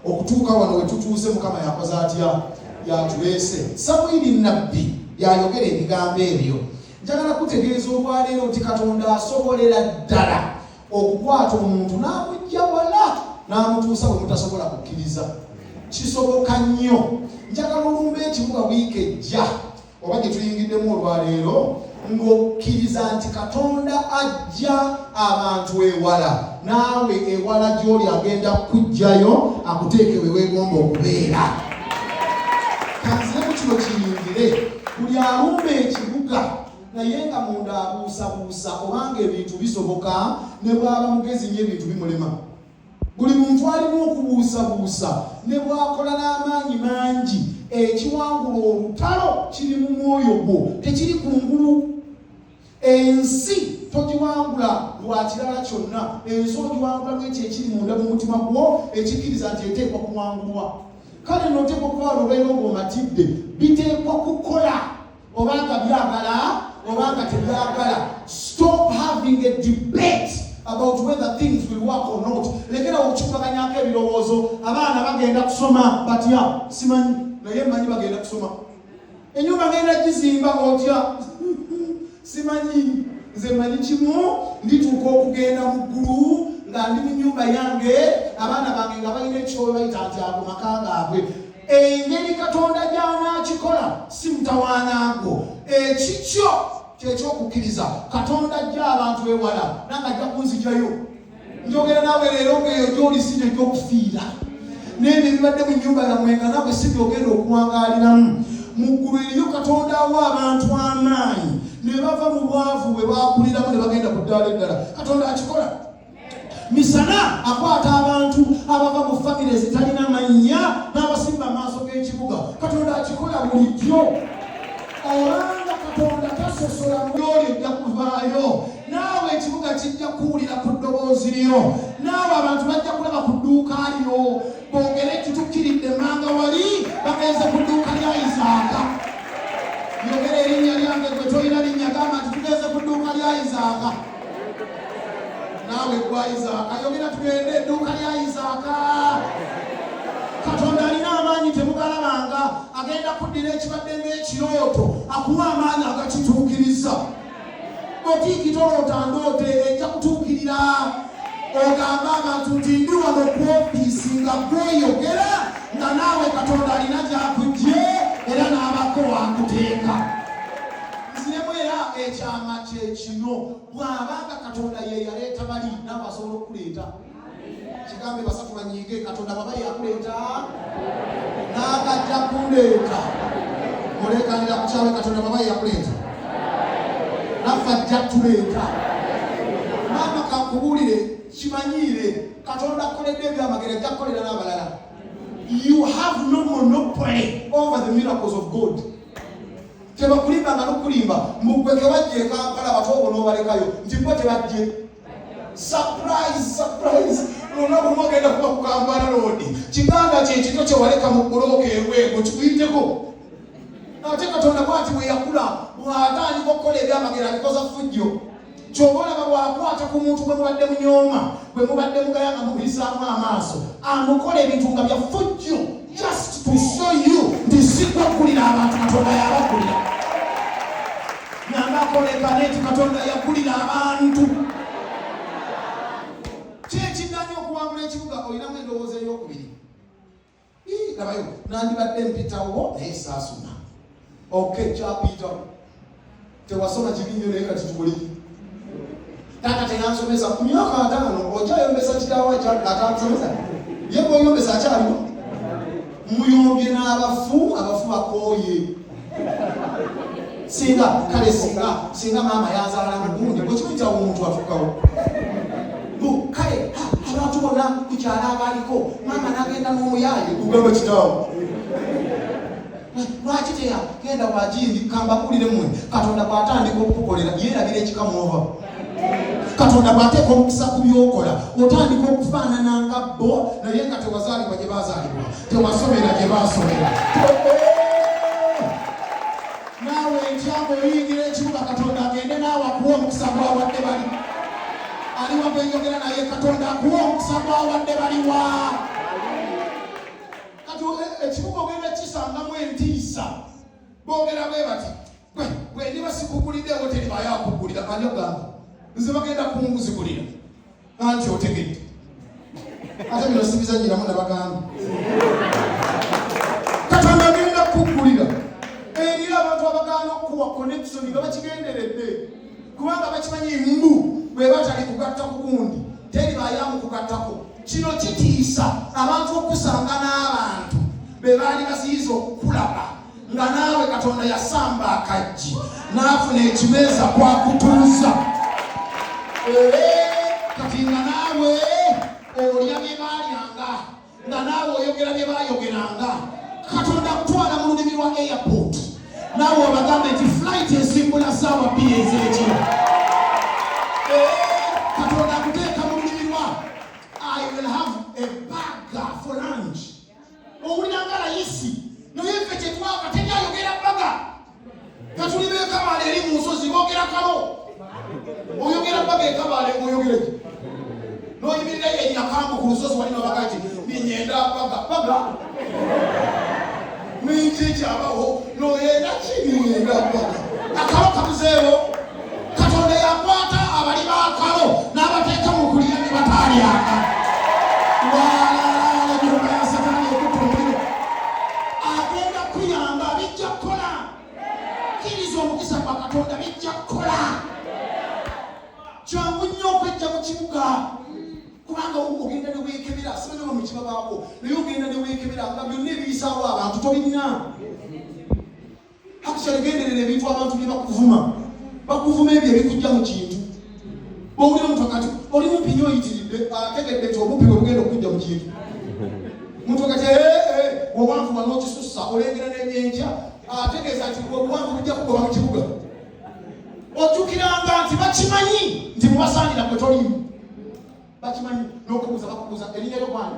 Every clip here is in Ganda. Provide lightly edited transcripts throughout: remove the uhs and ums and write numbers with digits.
Okutuuka wano we tutuuse, Mukama yakoze atya? Yatuleese. Samwiri nabbi yayogera ebigambo ebyo. Njagala kutegeeza olwaleero nti Katonda asobolera ddala okukwata omuntu n'amujja wala n'amutuusa bwe mutasobola kukkiriza. Kisoboka nnyo. Njagala olumba ekibuga wiiki ejja oba gye tuyingiddemu olwaleero ng'okkiriza nti Katonda ajja abantu ewala, naawe ewala gy'oli agenda kukuggyayo akuteeke we weegomba okubeera. Kanziremu kino kiyingire buli alumba ekibuga naye nga munda abuusabuusa obanga ebintu bisoboka, ne bw'aba mugezi nnyo ebintu bimulema. Buli muntu alina okubuusabuusa ne bw'akola n'amaanyi mangi. Ekiwangula olutalo kiri mu mwoyo gwo, tekiri ku ngulu. Ensi togiwangula lwa kirala kyonna, ensi ogiwangula lw'ekyo ekiri munda mu mutima gwo ekikkiriza nti eteekwa kuwangulwa. Kale nno oteekwa okuba olwaleero ng'omatidde, biteekwa kukola oba nga byagala oba nga tebyagala. Stop having a debate about whether things will work or not. Lekerawo okukikubaganyako ebirowoozo. Abaana bagenda kusoma batya? Simanyi, naye mmanyi bagenda kusoma. Ennyumba ngenda gizimba otya? Simanyi. Nze mmanyi kimu, ndituuka okugenda mu ggulu nga ndi mu nnyumba yange, abaana bange nga balina ekifo we bayita nti ago maka gaabwe. Engeri Katonda gy'anaakikola si mutawaana gwo. Ekikyo ky'ekyokukkiriza. Katonda ajja abantu ewala, nange ajja kunzijayo. Njogera naawe leero ng'eyo gy'oli si gye gy'okufiira. N'ebyo ebibadde mu nnyumba yammwe nga naawe si by'ogenda okuwangaaliramu. Mu ggulu eriyo Katonda awa abantu amaanyi ne bava mu bwavu bwe baakuliramu ne bagenda ku ddaala eddala. Katonda akikola. Misana akwata abantu abava mu famire ezitalina mannya n'abasimba amaaso g'ekibuga. Katonda akikola bulijjo. Obanga Katonda tasosola myoli ojja kuvaayo naawe, ekibuga kijja kuwulira ku ddoboozi lyo, naawe abantu bajja kulaba ku dduuka lyo boogere nti tukkiridde emmanga wali bagenze ku dduuka lya Isaaka. Yogera erinnya lyange, gwe tolina linnya, gamba nti tugenze ku dduuka lya Isaaka. Naawe gwa Isaaka, yogera tugende edduuka lya Isaaka. Katonda alina amaanyi temugalabanga, agenda kuddira ekibadde ng'ekirooto akuwa amaanyi agakituukiriza. Otiiki toloota ndooto ejja kutuukirira. Ogamba abantu nti ndi wano ku ofiisi nga gwoyogera nga naawe Katonda alina gy'akuggye era n'abako wakuteeka. Nziremu era ekyama kye kino, bw'aba nga Katonda ye yaleeta bali, naawe asobola okukuleeta. Kigambe basatu banyiige, Katonda bw'aba yakuleeta n'agajja kundeeta. Muleekanira ku kyawe, Katonda bw'aba yakuleeta naffe ajja tuleeta. Maama kankubuulire, kimanyiire Katonda akoledde ebyamagero, ajja kukolera n'abalala. You have no monopoly over the miracles of God. Tebakulimba nga nokulimba mbu gwe kewajja e Kampala bato bo n'obalekayo nti bo tebajje. Surprise, surprise. Lunaku lumu ogenda kuba ku Kampala Road. Kiganda kye kito kye waleka mu bbulooka e Lwengo kikuyiteko. Ate Katonda bw'ati bwe yakula, bw'atandika okukola ebyamagero abikoza ffujjo. Ky'oba olaba bw'akwata ku muntu gwe mubadde munyooma, gwe mubadde mugaya nga mubiyisaamu amaaso, amukola ebintu nga bya ffujjo just to show you nti si kwekkulira abantu, Katonda yabakulira. Namba akolekane nti Katonda yakulira abantu. Ki ekiganya okuwangula ekibuga? Olinamu endowooza ey'okubiri. Labayo, nandibadde mpitawo naye saasoma. Okay, kyakuyitawo. Tewasoma kibi nnyo naye kati tukole. Taata teyansomesa ku myaka 50, okyayombesa kitaawo atakusomesa? Ye bw'oyombesa akyaliwo? Muyombye n'abafu, abafu bakooye. Singa kale singa maama yanzaala mugundi, okimanyi nti awo omuntu atuukawo. Kale abantu bonna ku kyalo abaaliko, maama n'agenda n'omuyaaye kugamba kitaawo lwaki teyagenda wagindi. Kambabuulire mmwe, Katonda bw'atandika okukukolera yeerabira ekika mwova. Katonda bw'ateeka omukisa ku by'okola otandika okufaanana nga bo, naye nga tewazaalibwa gye baazaalibwa, tewasomera gye baasomera. Naawe enkya ng'oyingira ekibuga, Katonda agende naawe akuwa omukisa gwawadde bali. Aliwa gwenjogera naye? Katonda akuwa omukisa gwawadde baliwa? Boogera bwe bati, gwe bwe ndiba sikugulideewo teribayo akugulira. Ani ogamba nze bagenda kunguzigulira? Anti otegedde, ate bino sibizanyiramu. Nabagamba Katonda agenda kukugulira. Eriyo abantu abagaana okukuwa connection nga bakigenderedde, kubanga bakimanyi mbu bwe batali kugatta ku gundi teribayamu kugattako. Kino kitiisa abantu okusanga n'abantu be baali baziyiza okukulaba, nga naawe Katonda yasamba akaggi n'afuna ekimeeza kwakutuuza. Kati nga naawe olya bye baalyanga, nga naawe oyogera bye baayogeranga. Katonda akutwala mu lulimi lwa airport, naawe obagambe nti flight esimbula ssaawa 2 ez'ekiro. Katonda akuteeka mu lulimi lwa "I will have a burger for lunch." Owulira nga layisi, naye ffe kyetwava teri ayogera burger. Katuli bekabaale eri mu nsozi, boogera kalo. Oyogera burger ekabaale ngaoyogera ki? Noyimirira enyakambu ku lusozi wali nobaga nti ninyenda burger. Burger ninki ekyabawo? Noyenda ki? Ninyenda burger. Akalo kabuzeewo. Katonda yakwata abali bakalo n'abateeka mu kulya ne bataalyanga. Walaala, ennyumba ya Sataani ekutta omuliro. Agenda kuyamba, bijja kukola. Kkiriza omukisa gwa Katonda, bijja kukola. Kyangu nnyo okwejja mu kibuga, kubanga ogenda ne weekebera. Simanyi oba mukibabaako, naye ogenda ne weekebera nga byonna ebiyisaawo abantu tobirina. Actually, genderera ebintu abantu bye bakuvuma. Bakuvuma ebyo ebikujja mu kintu. Bwowulira omuntu kati oli mumpi nnyo, oyitiridde, ategedde nti obumpi bwe bugenda okujja mu kintu. Muntu kati obuwanvu wano okisussa, olengera n'ebyenkya, ategeeza nti obuwanvu bujja kugoba mu kibuga. Ojjukiranga nti bakimanyi nti mubasaanira gwe tolimu. Bakimanyi n'okubuuza bakubuuza erinnya lyo gwani,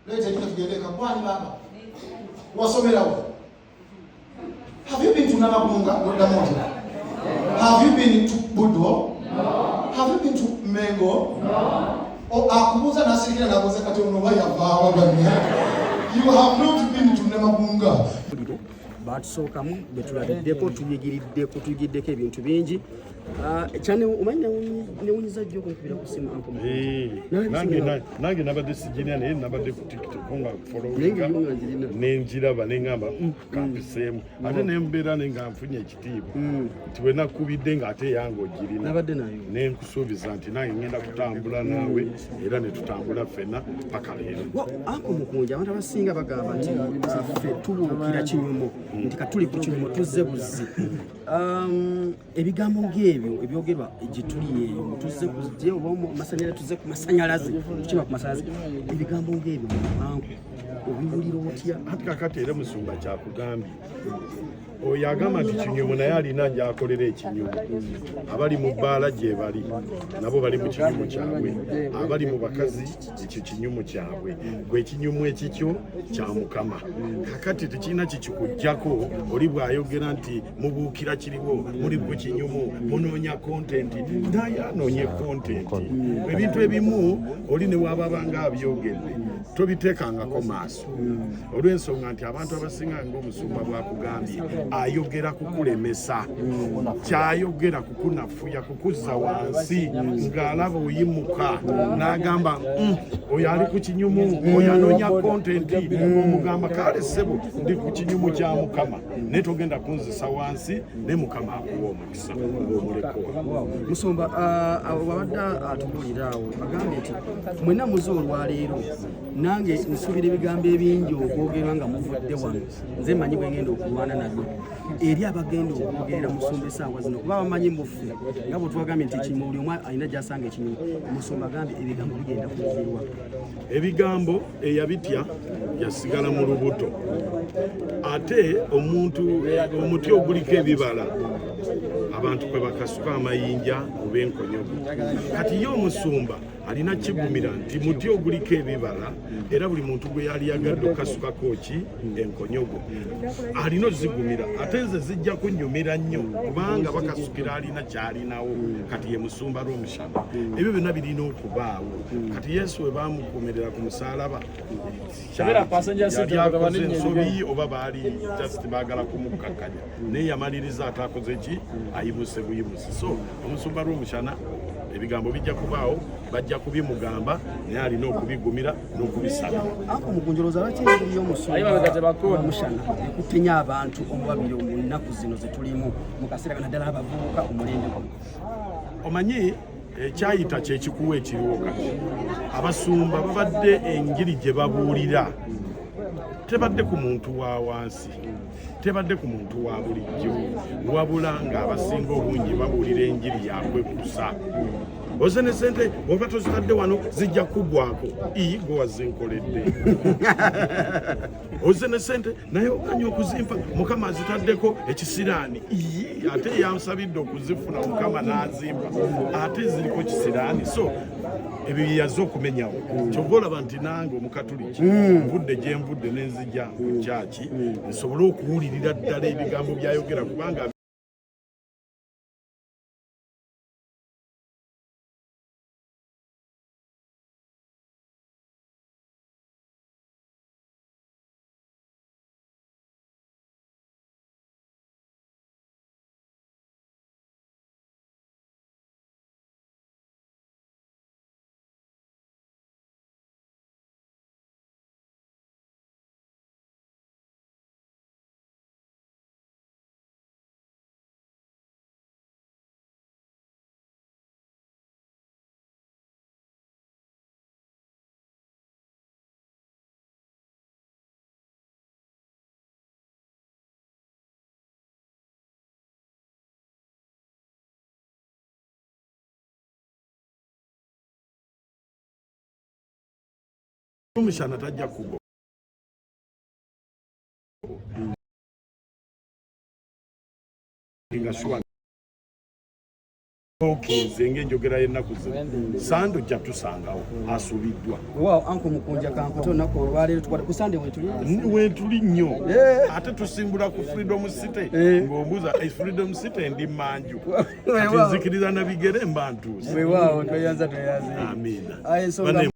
leeta erinnya tugende eka. Gwani baaba wasomerawo? Have you been to Namagunga? Noddamu otya? Have you been to Budo? Have you been to Mengo? Akubuuza n'asirikira n'abuuza kati ono oba yavaawa banne. You have not been to Namagunga. Batusookamu betulabiddeko, tuyigiriddeko, tuyigiddeko ebintu bingi. Ah, kyane omanyi newunyiza jjo okunkubira ku simu, uncle. Nange nabadde sigirina, naye nabadde ku TikTok nga Naye followinga. Nga yo nga ngirina. Nenjiraba neŋŋamba, kampiseemu ate nembeera ne nga nfunye ekitiibwa nti bwe nakubidde ng'ate yange ogirina." Nabadde nayo. Nenkusuubiza nti nange ngenda kutambula naawe, era ne tutambula ffenna paka leero. Uncle Mukunja, abantu abasinga bagamba nti ah, ffe tubuukira kinyumo, nti katuli ku kinyumo tuzze buzzi. Ebigambo ng'ebyo ebyogerwa gye tuli eyo, tuzze kuzje oba masanyalaze, tuzze ku masanyalaze, tukima ku masanyalaze, ebigambo ng'ebyo, uncle, obiwulira otya? Ati kakati era musumba kyakugambye, oyo agamba nti kinyumu naye alina gyakolera ekinyumu. Abali mu bbaala gye bali nabo bali mu kinyumu kyabwe, abali mu bakazi ekyo kinyumu kyabwe. Gwe ekinyumu ekikyo kya Mukama. Kakati tekirina kikikugjako. Oli bw'ayogera nti mubuukira kiriwo, muli ku kinyumu, munoonya content, naye anoonye content. Ebintu ebimu oli ne wababa nga abyogedde tobiteekangako maaso, olw'ensonga nti abantu abasinga, ng'omusumba bwakugambye, ayogera kukulemesa, kyayogera kukunafuya, kukuzza wansi, ng'alaba oyimuka n'agamba, oyo ali ku kinyumu, oyo anoonya content." Omugamba, "Kale ssebo, ndi ku kinyumu kya Mukama, naye togenda kunzisa wansi." Ne Mukama akuwa omukisa ng'omuleka. Musumba, ah, wabadde atubuulira awo, agambye nti mwenna muze olwaleero, nange nsuubira ebigambo ebingi okwogerwa nga muvudde wano. Nze mmanyi bwe ngenda okulwana nabyo eri abagenda okwogerera musumba esaawa zino, kuba bamanyi muffe nga bwe twagambye nti ekinyumu buli omu alina gyasanga ekinyumu. Musumba agambye ebigambo bigenda kwogerwa. Ebigambo eyabitya yasigala mu lubuto. Ate omuntu, omuti oguliko ebibala abantu kwe bakasuka amayinja oba enkonyogo. Kati ye omusumba Alina kigumira nti muti oguliko ebibala, era buli muntu gwe yali yagadde okukasukako ki enkonyogo alina ozigumira. Ate nze zijja kunnyumira nnyo kubanga bakasukira alina kyalinawo. Kati ye musumba Lwomushana, ebyo byonna birina okubaawo. Kati Yesu we bamukomerera ku musaalaba, yali akoze ensobi oba baali just baagala kumukkakkanya, naye yamaliriza ate akoze ki? Ayimuse buyimusi. So omusumba Lwomushana ebigambo bijja kubaawo, bajja kubimugamba, naye alina okubigumira n'okubisabira. Ako mugunjoloza, lwaki engeri y'omusumba Lwomushana ekutte nnyo abantu omubabiri mu nnaku zino ze tulimu, mu kaseera kano, naddala abavubuka omulembe guno? Omanyi, ekyayita kyekikuwa ekiriwo kati. Abasumba babadde enjiri gye babuulira tebadde ku muntu wa wansi, tebadde ku muntu wa bulijjo, wabula ng'abasinga obungi babuulira enjiri yakwekusa. Oze ne sente oba tozitadde wano zijja kugwako. Ii, gwe wazinkoledde. Oze ne sente naye oganya okuzimpa, Mukama azitaddeko ekisiraani. Ii, ate yansabidde okuzifuna, Mukama n'azimpa, ate ziriko kisiraani. So ebyo byeyaze okumenyawo. Kyova olaba nti nange omukatuliki nvudde gye nvudde nenzija ku kyaki nsobole okuwulirira ddala ebigambo byayogera, kubanga Omushana tajja kugwa nga sure okinze ng'enjogera y'ennaku zino, Sande ojja tusangawo asuubiddwa. Waawo, Uncle Mukunja, kankute olunaku olwaleero tukwate ku Sande wetuli. Wetuli nnyo, ate tusimbula ku Freedom City. Ng'ombuuza Freedom City, ndi manju kati, nzikiriza na bigere mba ntuuse. Weewaawo, tweyanza, tweyanze. Amiina. Aye, ensonga Bane.